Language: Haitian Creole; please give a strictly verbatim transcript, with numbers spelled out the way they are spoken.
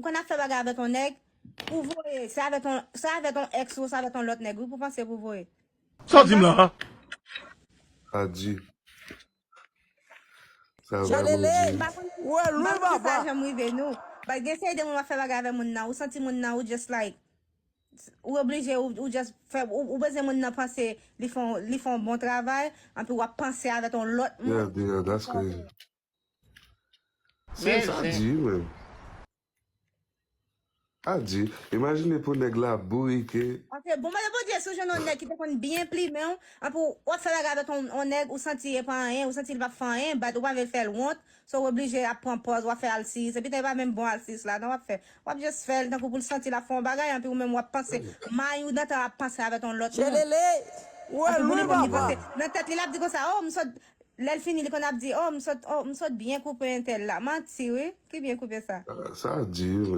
Ou konn ap fè bagay avèk yon nèg, pou voye, se avèk yon, se avèk yon ex ou, se avèk yon lòt nèg, wi, pou panse pou voye. Sa w di m la, a? Sa di. Sa vrèman Chalele, di. M pa konn, ou e m pa lwi konn si sa papa. Janm rive nou. But gen seri de moun w ap fè bagay avè moun nan, ou santi moun nan, ou just like, ou oblije, ou, ou just fè, ou, ou bezwen moun nan panse li fè, li fè yon bon travay, anpi w ap panse avèk yon lòt Yeah, moun. yeah, that's crazy. Se Men, sa men. Di, men. A di, imajine pou nèg la bourike. Paske bon, mande Bondye si w jwenn yon nèg ki te konn byen plimen w, anpi w ap fè bagay avèk yon, yon nèg, ou santi e pa anyen, ou santi li p ap fè anyen, but ou pa vle fè l wont, so w oblije ap pran pòz, w ap fè alsiyis, epi tan e pa menm bon alsiyis la, non, w ap fè, w ap just fè l tankou pou l santi l ap fè yon bagay, anpi ou menm w ap panse, may ou nan tan ap panse avèk yon lòt moun. Chelele, ou e Anpi moun lwi nan konn li papa. Panse, nan tèt li, l ap di konsa, oh, m sot, lè l fini, li konn ap di, oh, m sot, oh, m sot byen koupe entèl la. Manti, wi. Ki byen koupe sa? Sa di, wi.